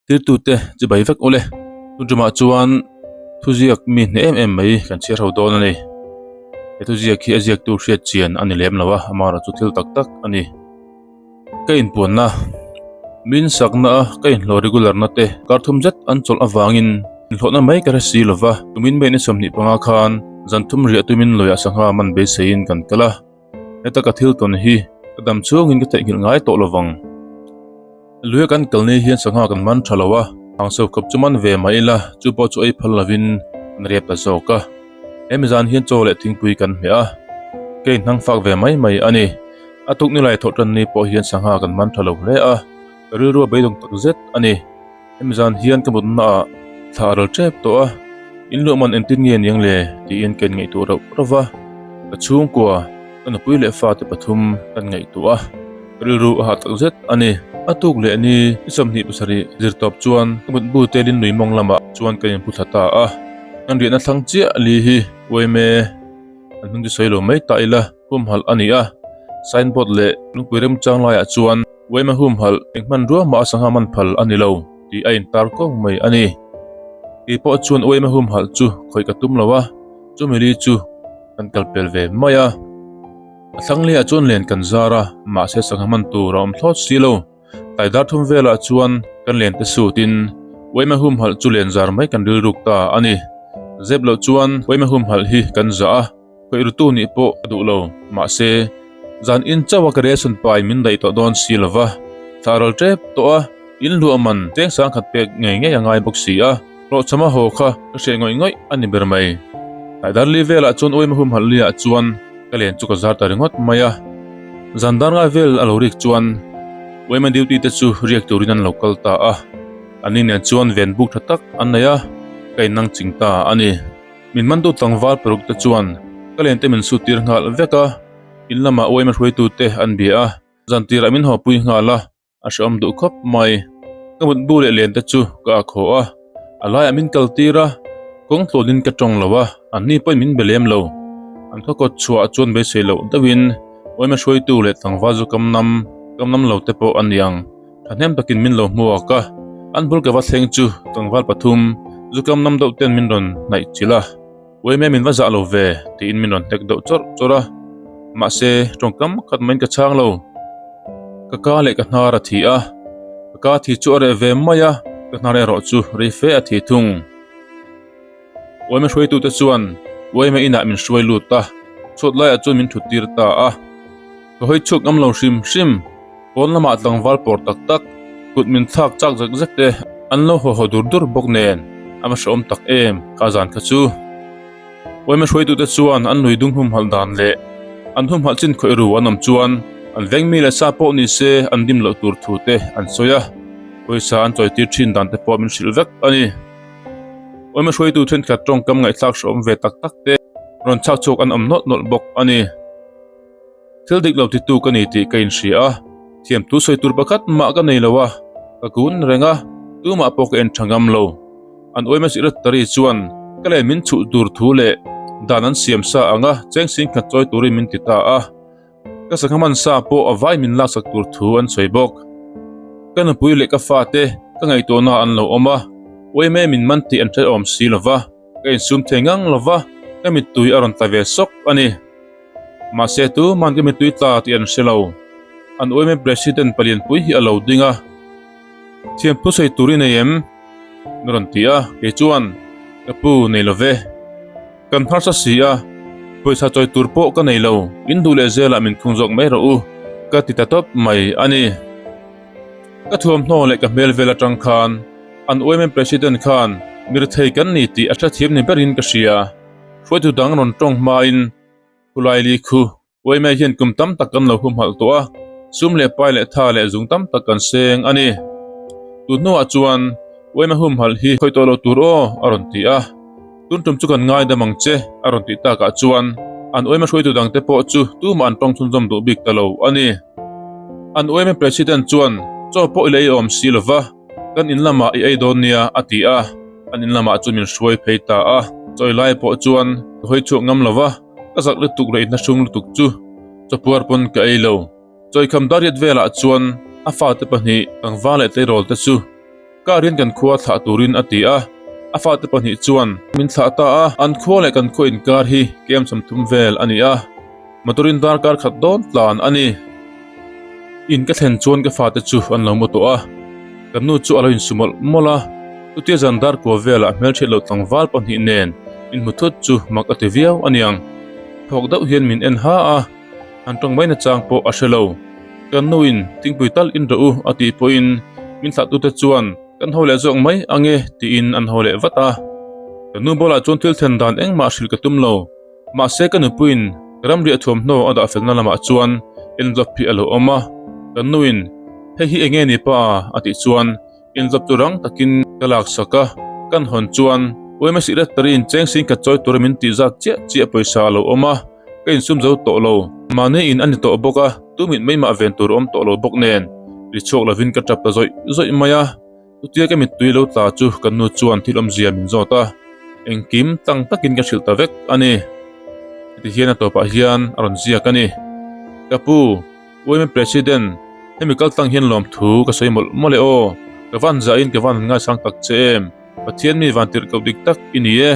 Tirtute chu bai vek ule. Tun tumah chuan thuziak mi hneh em em mai kan chhiar ho dawn a ni. He thuziak hi a ziaktu hriat chian a ni lem lo a, amaherawh chu thil tak tak a ni. Ka inpuanna, min sakna a ka inhlawh regular na te kar thum zet an chawlh avangin inhlawhna mai ka hre si lo va, tumin May ni 25 khan zan thum riah tumin lawiah sangha man beiseiin kan kal a, heta ka thil tawn hi ka dam chhungin ka theihnghilh ngai tawh lo vang. Luia kan kal ni hian sangha kan man tha lo a, hangso khawp chu man ve mah ila chu pawh chu ei phal lovin kan riap ta zawk a. Hemi zan hian chaw leh thingpui kan hmeh a, ka inhnang fak ve mai mai a ni. A tuk ni lai thawh tan ni pawh hian sangha kan man tha lo hle a, ka rilru a beidawng tak zet a ni. Hemi zan hian ka mutna ah thla a ral tep tawh a, in luah man engtin nge niang le tiin ka inngaihtuah rauh rauh va, ka chhungkua, ka nupui leh fate pathum kan ngaihtuah a, ka rilru a hah tak zet a ni. A tuk leh ni ni 27 zir tawp chuan ka mutbu telin lui mawng lamah chuan ka inpu thla ta a, kan riahna thlang chiah li hi uaime an hnung chu sawi lo mai ta ila humhalh a ni a, signboard leh lungpui remchang laiah chuan. Uaima humhalh eng hmanrua mah a sangha man phal a ni lo tih a intar ko mai a ni. Kei pawh chuan uaima humhalh chu khawih ka tum lo a, chumi li chu kan kal pel ve mai a. A thlang lehah chuan len kan zar a, mahse sangha man tur a awm thlawt si lo. Tlai dar thum velah chuan kan len te sutin uaima humhalh chu len zar mai kan rilruk ta a ni. Zep loh chuan uaima humhalh hi kan zah a. Khawih rutu nih pawh ka duh lo, mahse, zan in chauh a ka ration pai min daih tawh dawn si lo va, thla ral tep tawh a, in luah man cheng sang khat pek ngei ngei a ngai bawk si a, hlawhchham a haw kha ka hreh ngawih ngawih a ni ber mai. Tlaidarli velah chuan Uaima humhalh liah chuan ka len chu ka zar ta ringawt mai a, zan dar ngai vel a lo rik chuan Uaima duty te chu riak turin an lo kal ta a, anni nen chuan ven buk tha tak an nei a, ka innang ching ta a ni. Min mantu tlangval paruk te chuan ka len te min sut tir nghal vek a, in lamah uaima hruaitu te an bia a, zan tirah min hawpui nghal a, a hrehawm duh khawp mai. Ka mutbu leh len te chu ka a khaw a, a laiah min kal tir a, kawng tluanin ka tawng lo a, anni pawhin min be lem lo. An khaw kawt chhuah chuan beisei loh deuhin uaima hruaitu leh tlangval zu kam nam kam nam lo te pawh a ni ang. Thahnem takin min lo hmuak a, an bul ka va thleng chu tlangval pathum zu kam nam deuh ten min rawn hnaih chilh a, Uaime min va zah lo ve tiin min rawn hnek deuh chawrh chawrh a, mahse tawngkam khat maiin ka chhang lo. Ka ka leh ka hnar a thi a, ka ka thi chu a reh ve mai a, ka hnar erawh chu rei fe a thi thung. Uaime hruaitute chuan Uaime inah min hruai lut a, chhuat laiah chuan min thut tir ta a. Ka hawi chhuak ngam lo hrim hrim, pawn lamah tlangval pawr tak tak, kut min thlak chak zek zek te an lo haw haw dur dur bawk nen a va hrehawm tak em kha zan kha chu. Uaime hruaitute chuan an lui dung humhalh dan leh an humhalh chin khawih ru an awm chuan an veng mi leh sa pawh ni se an dim loh tur thu te an sawi a, pawisa an chawitir thin dan te pawh min hrilh vek a ni. Uaime hruaitu thenkhat tawngkam ngaihthlak hrehawm ve tak tak te rawn chhak chhuak an awm nawlh nawlh bawk a ni. Thil dik lo titu ka ni tih ka inhria a, thiam tu sawi tur pakhat mah ka nei lo a, ka kun reng a, tumah pawh ka en tha ngam lo. An uaima secretary chuan ka leh min chhuh tur thu leh dan an siam sa ang a, cheng sing khat chawi turin min ti ta a. Ka sangha man sa pawh a vai min laksak tur thu an sawi bawk. Ka nupui leh ka fate ka ngaihtuahna an lo awm a, uaima min man tih an hrehawm si lo va, ka insum thei ngang lo va, ka mittui a rawn tla ve sawk a ni. Mahse tuman ka mittui tla tih an hre lo. An uaime President palianpui hi a lo ding a, Thiam thusawi tur i nei em? Mi rawn ti a, kei chuan, Ka pu, nei lo ve. Kan harsa si a, pawisa chawi tur pawh ka nei lo, in duh leh zelah min khung zawk mai rawh u, ka ti ta tawp mai a ni. Ka thuamhnaw leh ka hmel vel atang khan an uaime President khan mi rethei kan ni tih a hrethiam ni berin ka hria. Hruaitu dang rawn tawng hmain khulai li khu uaime hian kum tam tak kan lo humhalh tawh a, sum leh pai leh tha leh zung tam tak kan seng a ni. Tun hnuah chuan uaime humhalh hi khawih tawh loh tur aw a rawn ti a, tun tum chu kan ngaidam ang che a rawn tih takah chuan an uaime hruaitu dangte pawh chu tumah an tawng chhunzawm duh bik ta lo a ni. An uaime President chuan chaw pawh i la ei awm si lova, Kan in lamah i ei dawn nia a ti a, an in lamah chuan min hruai phei ta a, chawi lai pawh chuan ka hawi chhuak ngam lo va, ka zak lutuk leh inhla hrung lutuk chu chawpuar pawn ka ei lo. Chawi kham dariat velah chuan a fate pahnih tlangval leh tleirawl te chu Car in kan khua thlah turin a ti a, a fate pahnih chuan min thlah ta a, an khua leh kan khua inkar hi kem 30 vel a ni a, motor in darkar khat dawn tlan a ni. In ka thlen chuan ka fate chu an lo mu tawh a, kan nu chu a lo insu mawlh mawlh a, chutia zan dar kua velah hmelchhiat loh tlangval pahnih nen in hmu thut chu mak a ti viau a niang. Thawk deuh hian min en ha a. An tawng mai nachang pawh a hre lo. Kan nuin thingpui tal in rawh u a tih pawhin min thlahtute chuan kan haw leh zawk mai ang e tiin an haw leh vat a. Ka nu bulah chuan thil thlen dan engmah hrilh ka tum lo. Mahse ka nupuiin ramriah thuamhnaw a dah felna lamah chuan envelope hi a lo awm a. Kan nuin hei hi enge ni pa a tih chuan Envelope chu rang takin ka lak sak a, kan hawn chuan UMA Secretary in cheng sing khat chawi tura min tih zat chiah chiah pawisa a lo awm a, ka insum zo tawh lo. Mahni in a ni tawh bawk a, tu mit mai mah ven tur a awm tawh lo bawk nen ri chhuak lovin ka tap ta zawih zawih mai a. Chutia ka mittui lo tla chu kan nu chuan thil awmzia min zawt a, engkim tlang takin ka hrilh ta vek a ni. Heti hian a tawpah hian a rawn ziak a ni. Ka pu. UMA President, hemi kal tlang hian lawmthu ka sawi mawlh mawlh e aw. Ka van zahin ka van han ngaisang tak che em. Pathian mi van tirh koh dik tak i ni e.